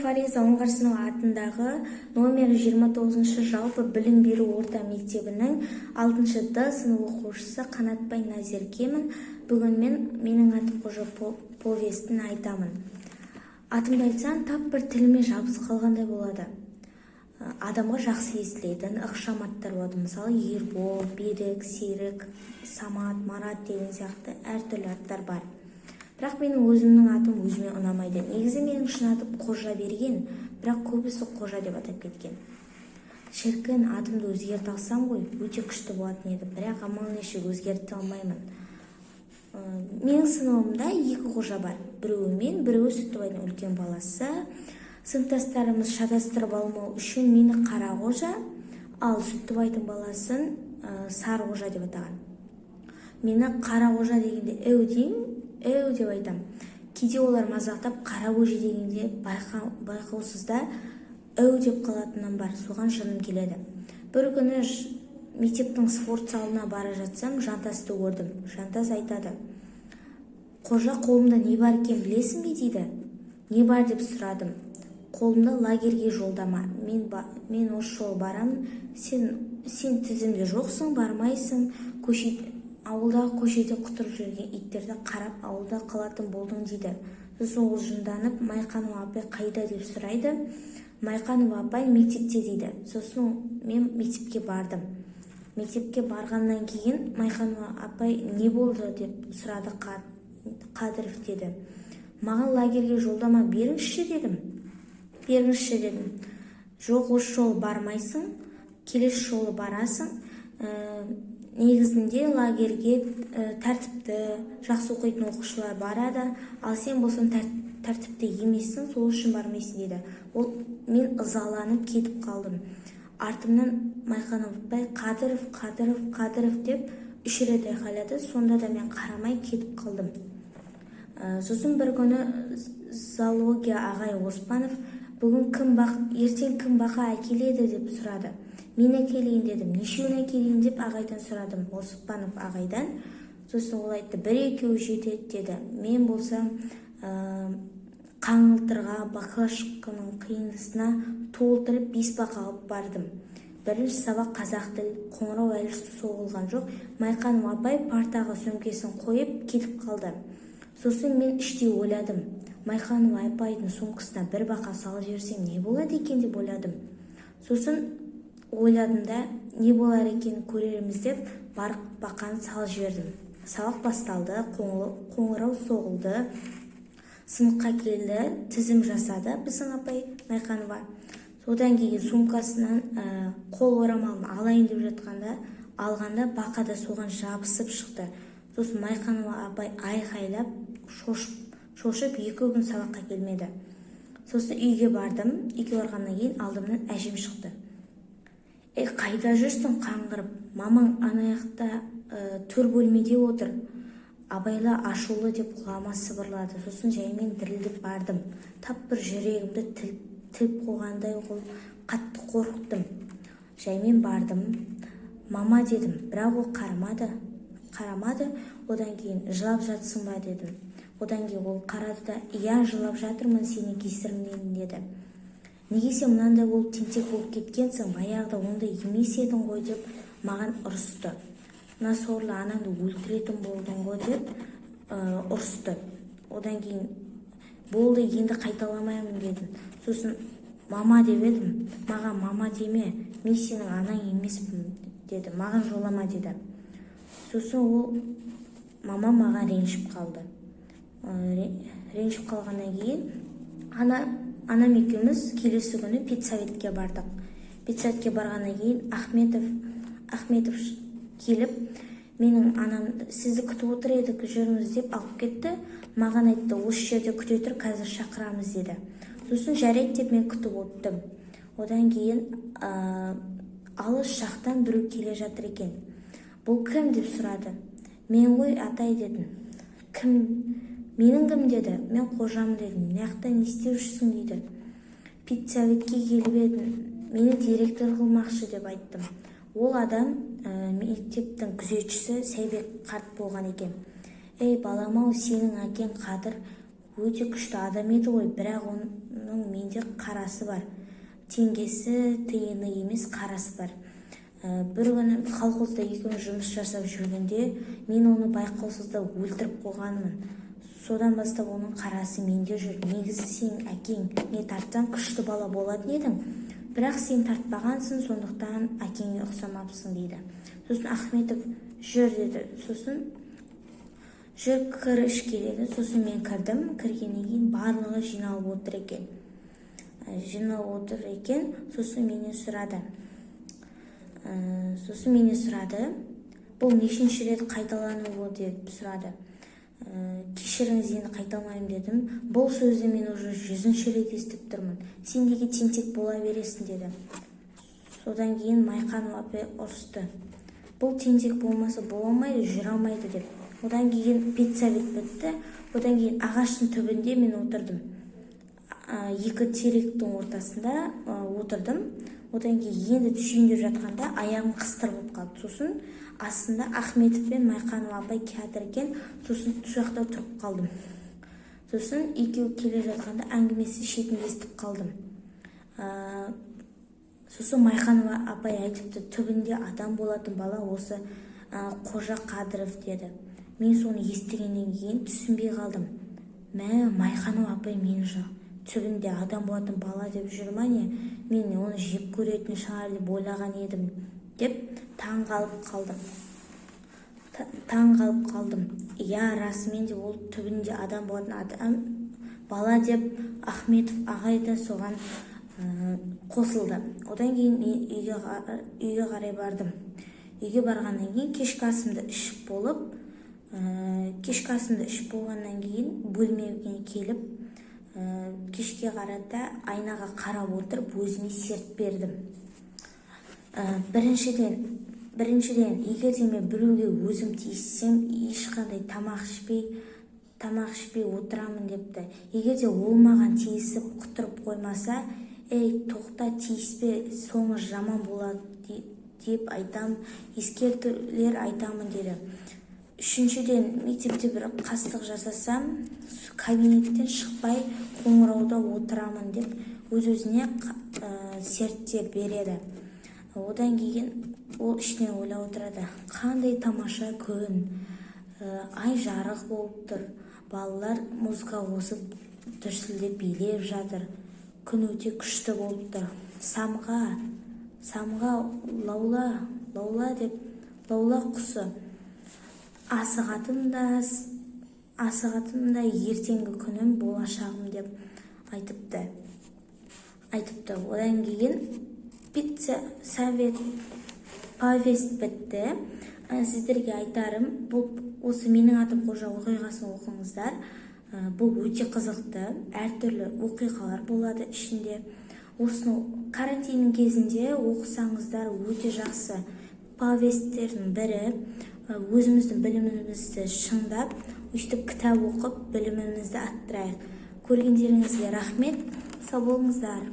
Фариза Оңғарсынова атындағы номері 29-шы жалпы білім беру орта мектебінің 6 Д сынып оқушысы Қанатбай Назеркемін. Бүгін мен «Менің атым Қожа» повестін айтамын. Атымды айтсаң, тап бір тіліме жабысып қалғандай болады. Адамға жақсы естілетін ықшам аттар болады, мысалы, Ербол, Берік, Серік, Самат, Марат деген сияқты әртүрлі аттар бар. Бірақ менің өзімнің атым өзіме ұнамайды. Негізі менің шын атым Қожаберген, бірақ көбісі Қожа деп атап кеткен. Шіркін, атымды өзгерте алсам ғой, өте күшті болатын еді. Бірақ амал нешік, өзгерте алмаймын. Менің сыныбымда екі Қожа бар: біреуі мен, біреуі Сүттібайдың үлкен баласы. Сыныптастарымыз шатастырып алмау үшін мені Қара Қожа, ал Сүттібайдың баласын Сары Қожа деп атаған. Мені Қара Қожа дегенде «Әу» деймін, «Әу» деп айтамын. Кейде олар мазақтап «Қара көже» дегенде байқаусызда «Әу» деп қалатыным бар. Соған жыным келеді. Бір күні мектептің спорт залына бара жатсам, Жантасты көрдім. Жантас айтады: «Қожа, қолымда не бар екен, білесің бе?» – дейді. «Не бар?» – деп сұрадым. «Қолымда лагерьге жолдама. Мен осы жолы барамын. Сен тізімде жоқсың, бармайсың. Көше, ауылдағы көшеде құтырып жүрген иттерді қарап, ауылда қалатын болдың», – дейді. Сосын ол жынданып, «Майқанова апай қайда?» – деп сұрайды. «Майқанова апай мектепте», – дейді. Сосын мен мектепке бардым. Мектепке барғаннан кейін Майқанова апай «Не болды?» – деп сұрады. «Қадыров», – деді. «Маған лагерьге жолдама беріңізші», – дедім. «Беріңізші», – дедім. «Жоқ, осы жолы бармайсың, келесі жолы барасың. Негізінде лагерьге тәртіпті, жақсы оқитын оқушылар барады, ал сен болсаң тәртіпті емессің, сол үшін бармайсың», – деді ол. Мен ызаланып кетіп қалдым. Артымнан Майқанов апай «Қадыров, Қадыров, Қадыров!» деп үш рет айқайлады. Сонда да мен қарамай кетіп қалдым. Сосын бір күні зоология ағай Оспанов «Бүгін кім бақ, ертең кім бақа әкеледі?» – деп сұрады. «Мен әкелейін», – дедім. «Нешеуін әкелейін?» – деп ағайдан сұрадым, Оспанов ағайдан. Сосын ол айтты: «Бір екеуі жетеді», – деді. Мен болсам қаңылтырға, баклашканың қиындысына толтырып бес бақа алып бардым. Бірінші сабақ қазақ тіл. Қоңырау әлі соғылған жоқ. Майқанов апай партаға сөмкесін қойып кетіп қалды. Сосын мен іштей ойладым: Майқанова апайдың сумкасына бір бақа салып жіберсем, не болады екен деп ойладым. Сосын ойладым да, не болар екенін көрерміз деп, барып бақаны салып жібердім. Сабақ басталды, қоңырау соғылды. Сыныпқа келді, тізім жасады біздің апай Майқанова. Содан кейін сумкасынан қол орамалын алайын деп жатқанда, алғанда, бақа да соған жабысып шықты. Сосын Майқанова апай айқайлап, шошып 2 күн сабаққа келмеді. Сосын үйге бардым. Үйге барғаннан кейін алдымнан әжем шықты: «Ей, қайда жүрсің қаңғырып? Мамаң ана жақта, төр бөлмеде отыр, абайла, ашулы», – деп құлағыма сыбырлады. Сосын жаймен дірілдеп бардым. Тап бір жүрегімді тіліп қойғандай қылып қатты қорықтым. Жаймен бардым. «Мама», – дедім, бірақ ол қарамады, қарамады. Одан кейін «Жылап жатсың ба?» – дедім. Одан кейін ол қарады да: «Иә, жылап жатырмын сенің кесіріңнен», – деді. «Неге сен мынандай болып, тентек болып кеткенсің? Баяғыда ондай емес едің ғой», – деп маған ұрысты. «Мына сорлы анаңды өлтіретін болдың ғой», – деп ұрысты. Одан кейін «Болды, енді қайталамаймын», – дедім. Сосын «Мама» деп едім, «Маған мама деме, мен сенің анаң емеспін», – деді. «Маған жолама», – деді. Сосын ол мама маған ренжіп қалды. Ренжіп қалғаннан кейін анам екеуміз келесі күні педсоветке бардық. Педсоветке барғаннан кейін Ахметов келіп, менің анам «Сізді күтіп отыр едік, жүріңіз», – деп алып кетті. Маған айтты: «Осы жерде күте тұр, қазір шақырамыз», – деді. Сосын «Жарайды» деп мен күтіп отырдым. Одан кейін алыс жақтан біреу келе жатыр екен. «Бұл кім?» – деп сұрады. «Мен ғой, атай», – дедім. «Кім? Менің кім?» – деді. «Мен Қожамын», – дедім. «Мына жақта не істеп жүрсің?» – дейді. «Педсоветке келіп едім, мені директор қылмақшы», – деп айттым. Ол адам мектептің күзетшісі Сәйбек қарт болған екен. «Ей, балам-ау, сенің әкең Қадыр Өте күшті адам еді ғой, бірақ оның менде қарасы бар, теңгесі, тиыны емес, қарасы бар. Бір күні колхозда екеуміз жұмыс жасап жүргенде, мен оны байқаусызда өлтіріп қойғанмын. Содан бастап оның қарасы менде жүр. Негізі сенің әкеңе тартсаң, күшті бала болатын едің, бірақ сен тартпағансың, сондықтан әкеңе ұқсамапсың, дейді. Сосын Ахметов: «Жүр», – деді. Сосын: «Жүр, кір ішке», – деді. Сосын мен кірдім. Кіргеннен кейін барлығы жиналып отыр екен, жиналып отыр екен. Сосын менен сұрады: «Бұл нешінші рет қайталануы?» – деп сұрады. «Кешіріңіз, енді қайталамаймын», – дедім. «Бұл сөзді мен уже 100-ші рет естіп тұрмын. Сен неге тентек бола бересің?» – деді. Содан кейін Майқанова апай ұрысты: «Бұл тентек болмаса бола алмайды, жүре алмайды», – деп. Одан кейін педсовет бітті. Одан кейін ағаштың түбінде мен отырдым, екі теректің ортасында отырдым. Одан кейін енді түсейін деп жатқанда, аяғым қыстырылып қалды. Сосын астында Ахметов пен Майқанова апай келатыр екен. Сосын сол жақта тұрып қалдым. Сосын екеуі келе жатқанда, әңгімесі шетін естіп қалдым. Сосын Майқанова апай айтыпты: «Түбінде адам болатын бала осы Қожа Қадыров», – деді. Мен соны естігеннен кейін түсінбей қалдым. Мә, Майқанова апай мені түбінде адам болатын бала деп жүр ма, не? Мен оны жек көретін шығар деп ойлаған едім деп таң қалып қалдым. Таң қалып қалдым. Иә, расымен де ол түбінде адам болатын адам бала деп Ахметов ағай да соған қосылды. Одан кейін мен үйге қарай бардым. Үйге барғаннан кейін кешкі асымды ішіп болғаннан кейін бөлмеме келіп, кешке қарата айнаға қарап отырып, өзіме серт бердім. Біріншіден, егер де мен біреуге өзім тиіссем, ешқандай тамақ ішпей отырамын депті. Егер де ол маған тиісіп, құтырып қоймаса, «Ей, тоқта, тиіспе, соңы жаман болады» деп айтам, ескертулер айтамын деді. Үшіншіден, мектепте бір қастық жасасам, кабинеттен шықпай, қоңырауда отырамын деп өз өзіне серттер береді. Одан кейін ол ішінен ойлап отырады: «Қандай тамаша күн, ай жарық болып тұр, балалар музыка қосып, дүрсілдеп билеп жатыр, күн өте күшті болып тұр. Самға, самға, лаула, лаула», – деп, лаула құсы, асығатым да ертеңгі күнім, болашағым деп айтыпты. Одан кейін педсовет, повесть бітті. Сіздерге айтарым, бұл осы «Менің атым Қожа» оқиғасын оқыңыздар. Бұл өте қызықты, әртүрлі оқиғалар болады ішінде. Осыны карантиннің кезінде оқысаңыздар, өте жақсы повесттердің бірі. Өзіміздің білімімізді шыңдап, өйстіп кітап оқып, білімімізді арттырайық. Көргендеріңізге рахмет, сау болыңыздар.